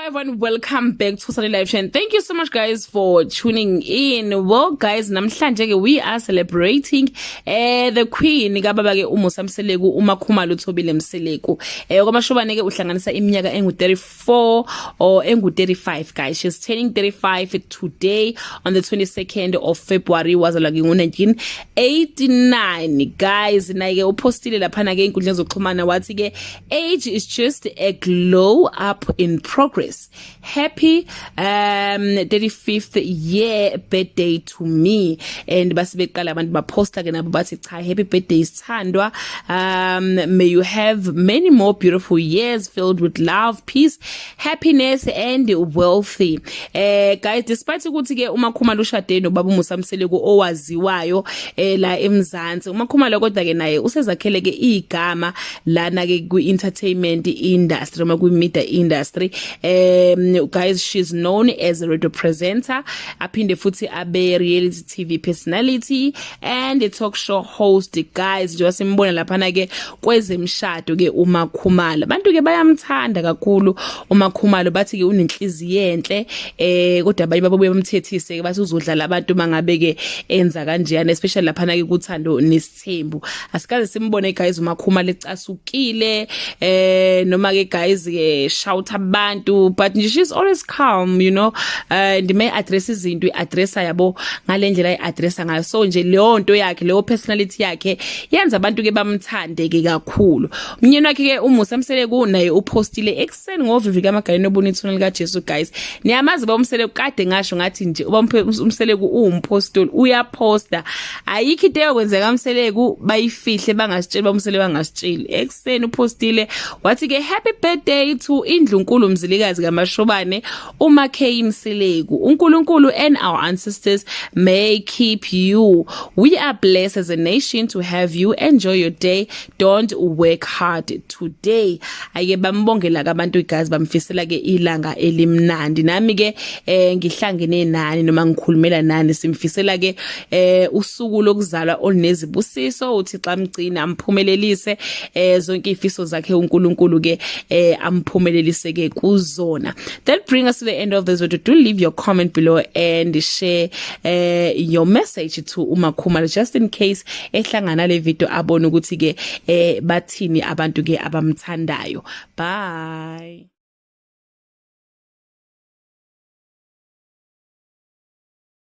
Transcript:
Everyone, welcome back to Sunday Live Show and thank you so much, guys, for tuning in. Well guys, namhlanje ke we are celebrating the queen kababa ke uMusa Mseleku, uMakhumalo Thobile Mseleku. KwaMashobane ke uhlanganisa iminyaka engu 34 or engu 35, guys. She's turning 35 today on the 22nd of February. Wazalwa ke ngo 1989, guys. Naye ke upostile lapha ke inkundla zokuxhumana, wathi ke, "Age is just a glow up in progress. Happy 35th year birthday to me." And base beqala abantu baposta ke nabo, bathi, "Cha, happy birthday, sithandwa. May you have many more beautiful years filled with love, peace, happiness and wealthy." Guys, despite ukuthi ke uMakhumalo ushade nobaba uMusa Mseleku owaziwayo la eMzansi, uMakhumalo kodwa ke naye usezakhele ke igama lana ke kwi entertainment industry noma kwi media industry. Guys, she's known as a radio presenter, aphinde futhi abe reality TV personality and a talk show host, guys. Njengoba simbona lapha na ke kwezemshado ke uMakhumalo, abantu ke bayamthanda kakhulu uMakhumalo, bathi ke unenhliziyo enhle, kodwa abanye babuye bamthethise ke, bathi uzodlala abantu mangabe ke enza kanjeyana, especially lapha na ke kuThando Nesithembu. Asikaze simbone, guys, uMakhumalo ecasukile noma ke, guys, ke shout abantu, but nje she's always calm and may address izinto, iaddressa yabo ngalendlela iaddressa ngayo. So nje leyo nto yakhe, leyo personality yakhe yenza abantu ke bamthande ke kakhulu. Umnyeni wakhe ke uMusa Mseleku naye upostile ekseni ngovivi kaMagaleni obona ithuna lika Jesu. Guys, niyamazi ba uMseleku, kade ngasho ngathi nje uba uMseleku uwumpostoli, uyaposta, ayikho into eyokwenzeka Mseleku bayifihle bangasitsheli, baMseleku bangasitsheli. Ekseni upostile wathi ke, "Happy birthday to indlunkulu Mzilikazi kaMashobane, uma K Mseleku. uNkulunkulu and our ancestors may keep you. We are blessed as a nation to have you. Enjoy your day. Don't work hard today." Ake bambongela abantu igazi, bamfisela ke ilanga elimnandi. Nami ke ngihlangene nani noma ngikhulumela nani, simfisela ke usuku lokuzalwa olunezibusiso. Uthi xa mgcina amphumelelise zonke izifiso zakhe, uNkulunkulu ke amphumelelise ke kuzona. That bring us to the end of this video. Do leave your comment below and share your message to uMakhumalo, just in case ehlangana le video abone ukuthi ke bathini abantu ke abamthandayo. Bye.